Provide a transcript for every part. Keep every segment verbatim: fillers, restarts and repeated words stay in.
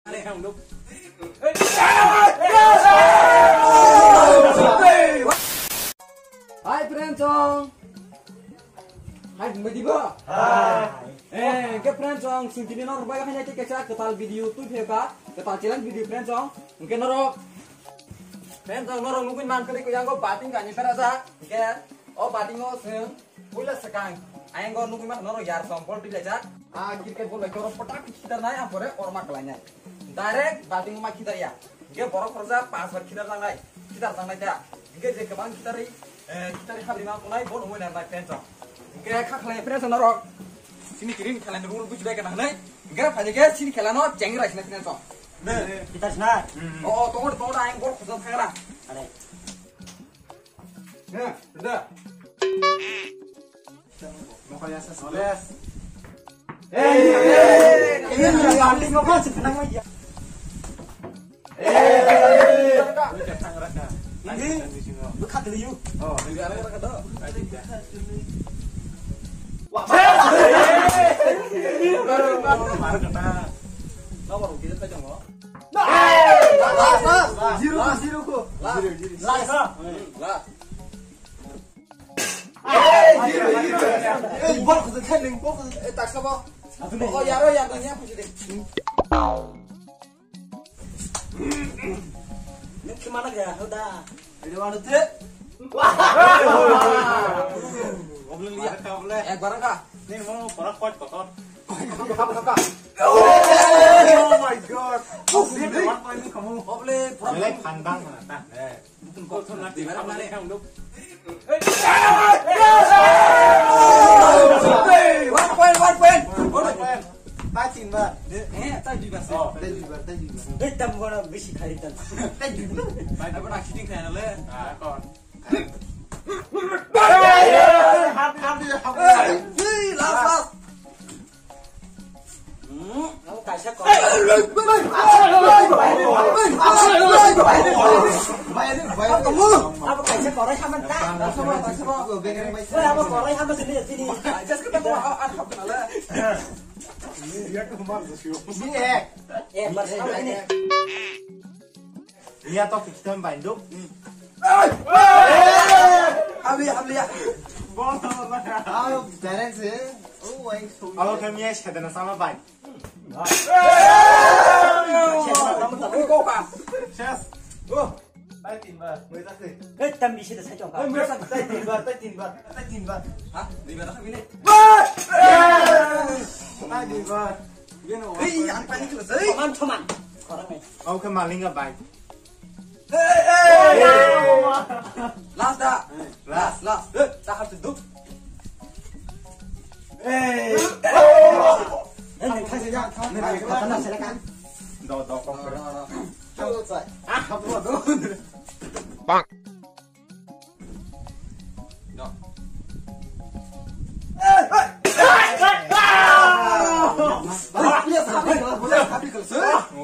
Hai, friend song. Hai, bumbai diba? Hai. Eh, ke friend song, sing tini norok bai hai nai ke kecha ketal video tu pheka, ketal challenge video friend song. Ke norok. Friend song norok nugui man kali ko yang ko bating kani pera ja. Ke, o bating o sing. Puila swkang, ayang go nugui mano norok yar song bol twi laijak. A cricket bol bai koro potak khitar nai, a pore orma kwlai nai. Direct bating ma khitar ya. Ge borok khorja pas bar khitar nang nai. Khitar nang nai ta. Ge je kwbang khitar ri, eh, khitar ri habri ma kunai, bo nugui nang nai friend song. Ge kha khlai friend song norok. Sini kiring khlai rul buji bai ka nang nai. Ge phai ge sini khela no cheng rai sini friend song. Khitar sna. O, o, tongo, tongo, ayang bol khosong khagra. Are. Last, last, last. Zero ko, zero ko. Last. Zero, zero. Last. Last. Hey, zero, zero. Hey, bol ko thai ning, bol ko. Eh, taksa ba. Oh, yaro, yaro, nya pusi de. Ning kemana gaya, hoda? Ini mana tu? Wah. Problem liya. Ekbar ka? Ning mau pora kuat kotor. Oh my God. Problem, problem. Belai phandang mana ta? Eh. One point, one point. One point. Tai tin bar. Eh, tai dui bar. Oh, tai dui bar, tai dui bar. Dui tam gora bisi khai tam. Tai dui bar. Bai, bai, nak shooting khai na le. Ah, kon. Hap, hap, hap. Hey, last, last. Hmm, abo kaisa korai. Abo kaisa korai haman ta. Abo korai haman sini sini. Just kita mau out of na le. Ni ek. Eh, mas ini. Iya to kita main dong. Habli, habli ya. Bol to. Ah, balance eh. Oh, wai so. Abo kami ya sedana sama bai. Ses. Go. Tai tin bar, moi ta khe. Hei, tam bisi da sai chong. Moi ta tai tin bar, tai tin bar, tai tin bar. Ha? Di bar na bini. Tai tin bar. Bini. Hei, ang pani kilo sai. Thoman, thoman. Korang ni. Abo khe malinga bai. Hey, hey. Last da. Last, last. Eh, ta har tu. Hey. Eh, nang thang sini. Nang thang sini. Do, do, kok. Bang.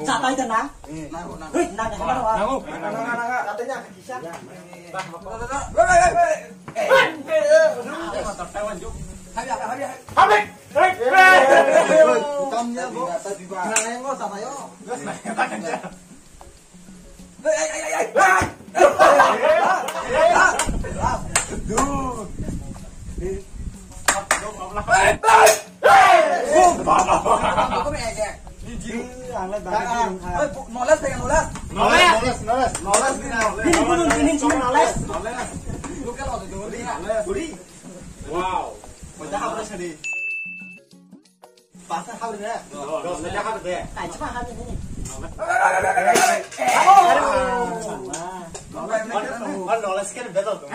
Chatai da na. Hei, nang, nang, nang. Nang, nang, nang. Chatai na, kisa. Habis. Hey, hey, hey, hey. Tam niya, bo. Nang, nang, nang, chatai yo. Wow. Pasa habri na? Dos, dos, dos, habri de. Kaisa ma habri ni. Knowledge ke bedo to.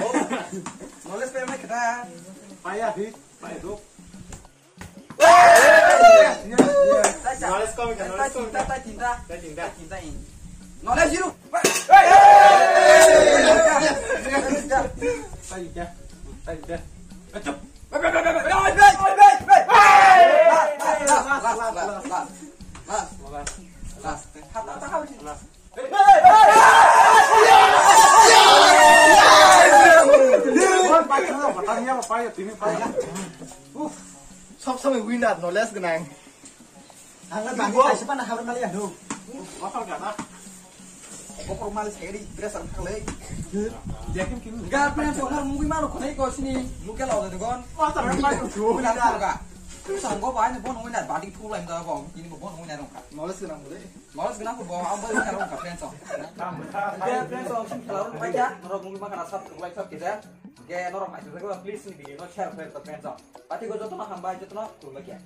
Knowledge pe mai kita. Paya hi, paya do. Knowledge kami kan, knowledge kami kan. Tinta, tinta. Tinta in. Knowledge zero. Tinta, tinta. Tinta. Sob somoi winner, knowledge gwnang. Ang na bani kaisa pana habra mali ya do. Bokor mal sekali dress ang khalai. Jakim kim. Ga friends, o har movie malo khonai ko sini local audio dogon. Masa rai mai ko. Wina ko ga. Sanggo bai ne bon wina badi thu lai da bo. Ini bo bon wina rong kha. Knowledge gwnang bo de. Knowledge gwnang bo, ang bo wina rong kha friends. Ga friends, o sini khala rong bai ja. Norok movie ma kana sub like sub kida. Ga norok mai sub please ni video no share friends. Pati ko joto na hambai joto na khulumbai kha.